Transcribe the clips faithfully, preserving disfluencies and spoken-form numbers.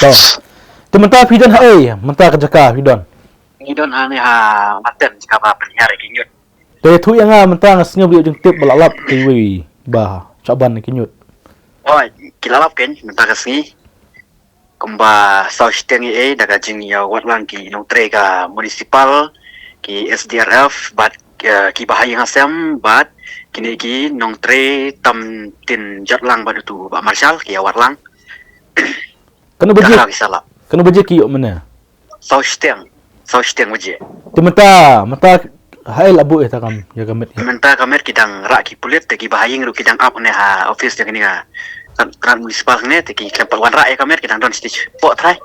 To. Te mynta phi don ha ei, mynta ka jaka phi don. Ngi don ha ne ha Maten, jaka ba pynhiar ïa ki ñiut. Te ïathuh ïa nga mynta nga sngew ba ïoh jingtip ba la lap kiwei ba Shahban ïa ki ñiut. Hooid, ki la lap kein mynta ka sngi. Kumba saw shiteng ïa ei da ka jingïawad lang ki nongtrei ka municipal, ki S D R F bad, eh, ki bahaïing hasem bad kine ki nongtrei tam tin jot lang bad utu Bah Marshal ki ïawad lang. Katno baje? Ka dang ki sa lap. Katno baje ki ïoh mynne? Saw shiteng. Saw shiteng baje. Te mynta, mynta ha ei la buh ïa ta kam, ïa ka met ïa. Mynta ka met ki dang rah ki pulit, te ki bahaïing ruh ki dang ap ne ha office jong kane ka, kan, kan municipal ne, te ki khlem pat wanrah ïa ka met, ki dang don stage hapoh trai.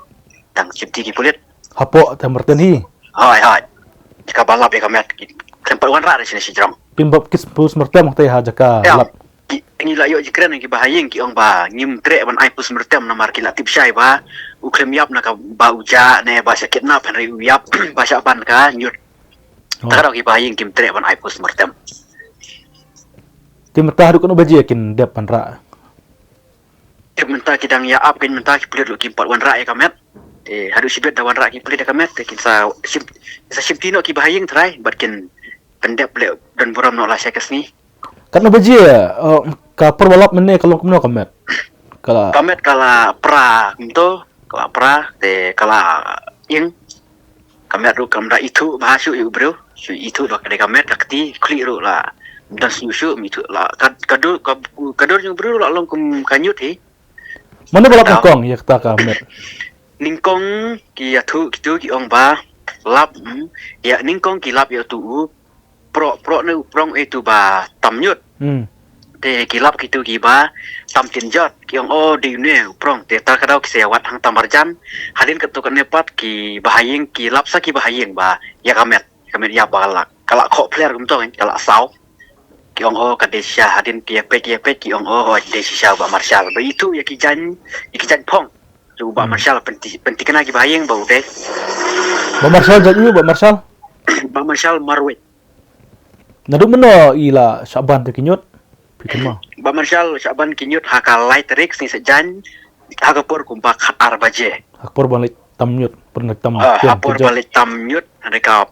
Dang safety ki pulit. Hapoh te Marten hi. Hooid, hooid. Jaka ba lap ïa ka met, ki khlem pat wanrah da shane shajrong. Pynbap ki post mortem te ha jaka lap. Ki, ngi la ïoh jingkren ki bahaïing ki ong ba ngim treh ban ai post mortem namar ki la tip shai ba u khlem ïap na ka ba u jah ne ba sha kidnap, hynrei u ïap ba Shahban ka ñiut. Oh. Ta ka daw ki bahaïing kim treh ban ai post mortem. Te mynta haduh katno baje kin dep ban rah? Te mynta ki dang ïa ap kein mynta ki pulit ruh kim pat wanrah ïa ka met. Te haduh shibit da wanrah ki pulit ïa ka met te kin sa shim, kin sa shimti noh ki bahaïing trai bad kin pyndep leh don burom noh la sha ka sngi. Katno baje, eh, ka por ba lap mynne ka long kumno ka met? Ka la, ka met ka la pra kumto, ka la pra, te ka la ing. Ka met ruh kam da ithuh bha shuh ïa u briew. Shu ithuh da ka dei ka met ka kti, khlieh ruh la. Ym don shuh shuh, ym ithuh la. Ka, ka dur, ka, ka dur jong u briew la long kum ka ñiut hi. Mano ba lap nyngkong ïa kata ka met? Nyngkong ki ïathuh kitu ki ong ba lap, hmm, ïa nyngkong ki lap ïa utu u prok, prok ne u prong, eh, utu ba tam ñiut. Hmm. Te ki lap kitu ki ba tam tin jot, ki ong, oh, dei une u prong. Te ta ka daw ki sa ïa wad hangta marjan. Hadien katto katne pat ki bahaïing ki lap sa ki bahaïing ba ïa ka met, ka met ïap ba ka la, ka la khoh phler kumto, ka la saw. Ki ong, oh, ka dei shisha. Hadien ki ïa peit, ki ïa peit, ki ong, oh, oh, dei shisha u Bah Marshal. Ba ithuh ïa ki jaiñ, ïa ki jaiñ phong. Te u Bah Marshal pynti-, pyntikna ki bahaïing ba u dei. Bah Marshal jaiñ u, Bah Marshal? Bah Marshal marwei. Naduh mynno i la Shahban te ki ñiut? Phi kynmaw? Bah Marshal Shahban ki ñiut ha ka lai tarik sngi Saitjaiñ, ha ka por kumba khatar baje. Ha ka por ban leit tam ñiut, por ban leit tam, ah, ha por ban leit tam ñiut, hynrei ka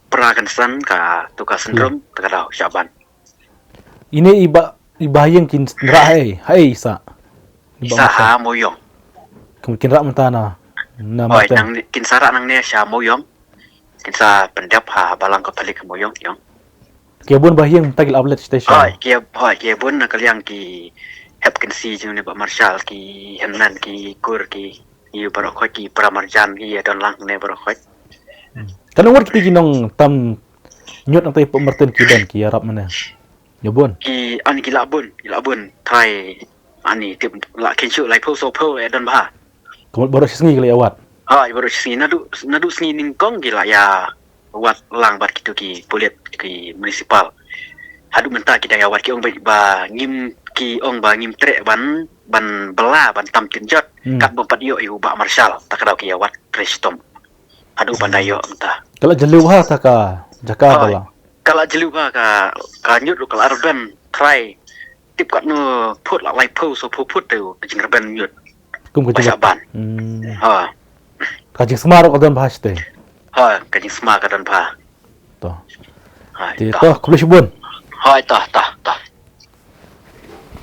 pra kynsan katu ka syndrome, te ka daw Shahban. Ine i ba, i bahaïing kin rah ha ei, ha ei sa? I ba sa ha Mawïong. Kin rah mynta na, na Marten. Hooid, nang kin sa rah nangne sha Mawïong. Kin sa pyndep ha Balang Katholik Mawïong, ïong. Ki bun bahaïing mynta ki la ap leit station. Hooid, ki, hooid, ki bun na ka liang ki hep kynsi jong ne Bah Marshal, ki hynmen, ki kur, ki, ki baroh khoit, ki para marjan, ki ïa don lang ne baroh khoit. Hmm. Katno ngut kiti ki nongtam ñiut nangta hapoh Marten ki don ki ïarap mynne? Ïa bun. Ki, ani ki la bun, ki la bun. Trai, ani tip la kheiñ shuh laiphew sawphew ïa don bha. Ka mut baroh shi sngi ki la ïa wad. Ha, baroh shi sngi naduh, naduh sngi nyngkong ki la ïa wad lang bad kitu ki pulit, ki municipal. Haduh mynta ki dang ïa wad, ki ong ba, ba ngim, ki ong ba ngim treh ban, ban bylla, ban tam tin jot. Hmm. Katba pat ïoh ïa u Bah Marshal, ta ka daw ki ïa wad trei shitom. Haduh ban da ïoh mynta. Ka la jylliew bha ta ka jaka. Hooid. Ka la, ka la jylliew bha ka, ka ñiut ruh ka la rben trai. Tip katno phut, la laiphew sawphew phut te ka jingrben ñiut. Kum ka jingbat. Shahban. Hmm. Ha. Ka jingsma ruh ka don bha shatei. Ha, ka jingsma ka don bha. To. Hooid, te to. To, khublei shibun. Hooid, to, to.